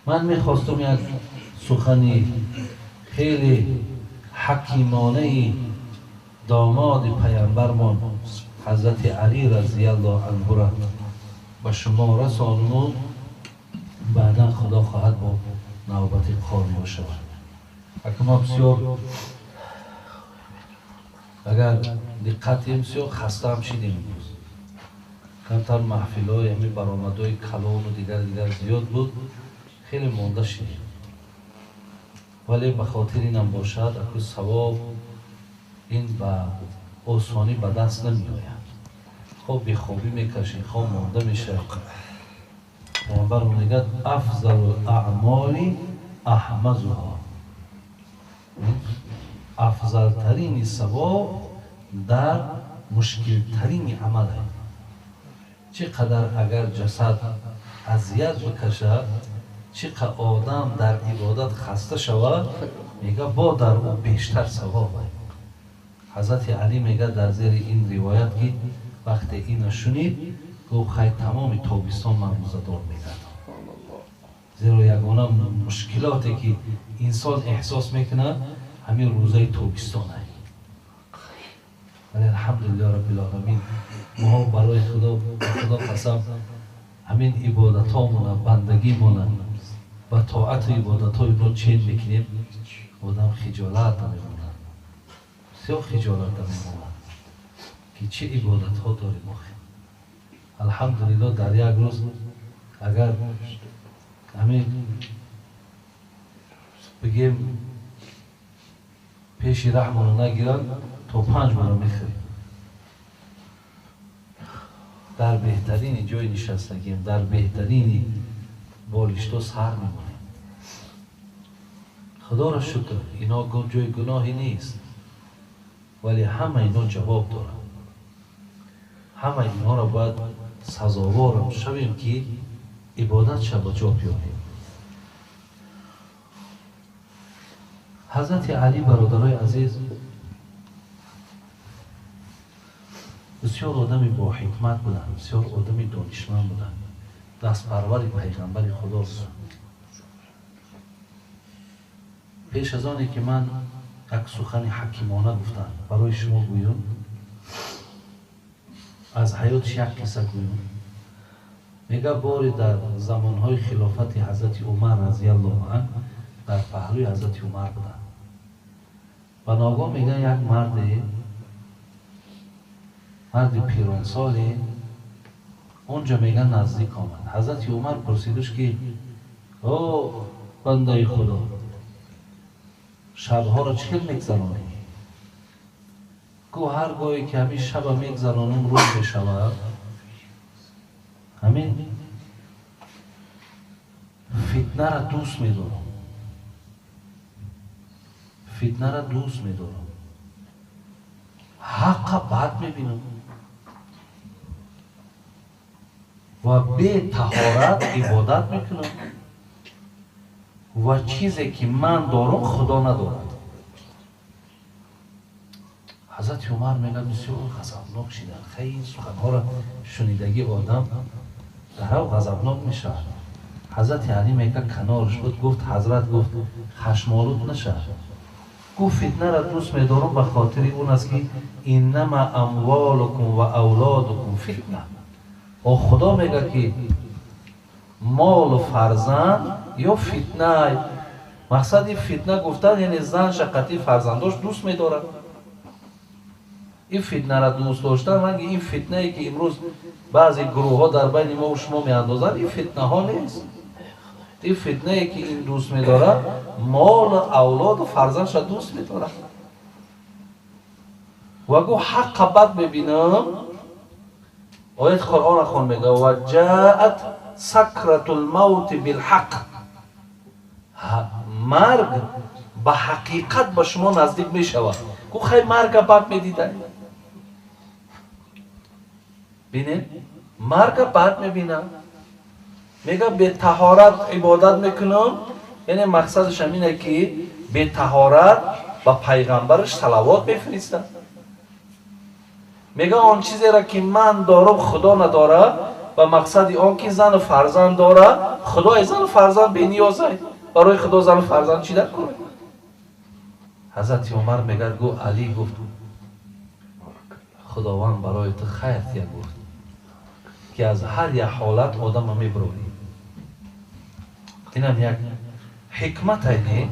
Ман мехостам як сухани хеле ҳакимонаи домоди паямбармон ҳазрати Алӣ разияллоҳу анҳура ба шумо расонуму баъдан, худо хоҳад, бо навбати қориё шавад. Ака, мо бисёр, агар диққат диҳем, бисёр хастаам шидем имрӯз. Камтар маҳфилҳои ҳамин баромадҳои калону дигар дигар зиёд буд, хеле монда шидем. Вале ба хотир инам бошад, аку, савоб ин ба осонӣ ба даст намеояд. Хоб бехобӣ мекашӣ, хоб монда мешавад. Пайғамбар мегӯяд: "Афзалу аъмоли аҳмазуҳо", афзалтарини савоб дар мушкилтарини амале. Чӣ қадар агар ҷасад азият бикашад, чӣ қадар одам дар ибодат хаста шавад, мега, бо дар ӯ бештар савоб. Ҳазрати Алӣ мега дар зери ин ривоят, ки вақте ина шунид, гуфт: "Хай, тамоми тобистон ман рӯзадор мегардам", зеро ягона мушкилоте ки инсон эҳсос мекунад, ҳамин рӯзаи тобистон ай. Вале алҳамдулиллоҳ раббил оламин, мо барои Худо, Худо қасам, ҳамин ибодатҳомона, бандагимона ба тоату ибодатҳои мо чен мекунем, одам хиҷолат намемонад, бисёр хиҷолат намемонад, ки чӣ ибодатҳо дорем охи. Алҳамдулиллоҳ, дар як рӯз агар ҳамин бигем, пеши раҳмоно нагиранд, то 5 бора мехӯрем. Дар беҳтарини ҷои нишастагием, дар беҳтарини болишто сар мемонем. Худоро шукр, ино ҷои гуноҳе нест, вале ҳама ино ҷавоб доранд. Ҳама инҳоро бояд сазоворам шавем, ки ибодатша ба ҷо биёрем. Ҳазрати Алӣ, бародарои азиз, бисёр одами боҳикмат буданд, бисёр одами донишманд буданд, дастпарвари пайғамбари Худо буданд. Пеш аз оне ки ман як сухани ҳакимона гуфтам барои шумо гӯём, аз ҳаётиш як қисса гӯём. Мега, боре дар замонҳои хилофати ҳазрати Умар разияллоҳу ан дар паҳлӯи ҳазрати Умар буданд ва ногоҳ, мега, як марди пиронсоле онҷо, мега, наздик омад. Ҳазрати Умар пурсидуш, ки: "О бандаи Худо, шабҳоро чӣ хел мегзаронӣ?" Гӯ: "Ҳар гоҳе ки ҳамин шаба мегзаронам, рӯз мешавад, ҳамин фитнара дӯст медорам, фитнара дӯст медорам, ҳаққа бад мебинам ва бетаҳорат ибодат мекунам ва чизе ки ман дорам, Худо надорад." Ҳазрати Умар, мегӯяд, бисёр ғазабнок шиданд. Хай, ин суханҳоро шунидагӣ одам дарав ғазабнок мешавад. Ҳазрати Алӣ, мега, канораш буд, гуфт: "Ҳазрат", гуфт, "хашмолуд наша." Гуфт: "Фитнара дӯст медорам ба хотири он аст, ки иннама амволукум ва авлодукум фитна. О, Худо мега, ки молу фарзанд ё фитна." Мақсади фитна гуфтан, яъне зан шақати фарзандош дӯст медорад. Ин фитнара дӯст доштан, ранги ин фитнае ки имрӯз баъзе гурӯҳҳо дар байни мо шумо меандозанд, ин фитнаҳо нест. Ин фитнае ки ин дӯст медорад, молу авлоду фарзандша дӯст медорад. Ва гӯ: "Ҳаққа бад мебинам." Ояти Қуръонро хон, мега: "Ва ҷаат сакратул мавти билҳақ", марг ба ҳақиқат ба шумо наздик мешавад. Гӯ: "Хай, марга бад медида." Бинед, марга бад мебинам, мега, бетаҳорат ибодат мекунам, яъне мақсадаш ҳамине, ки бетаҳорат ба пайғамбараш салавот мефиристад. Мега, он чизеро ки ман дорам, Худо надорад. Ба мақсади он ки зану фарзанд дора, Худои зану фарзанд бениёзай. Барои Худо зану фарзанд чӣ дар кор? Ҳазрати Умар мегӯяд, гу Алӣ гуфт: «Худованд барои ту хайр тия», гуфт, ки аз ҳар як ҳолат одама мебурорӣ. Инам як ҳикматай, не?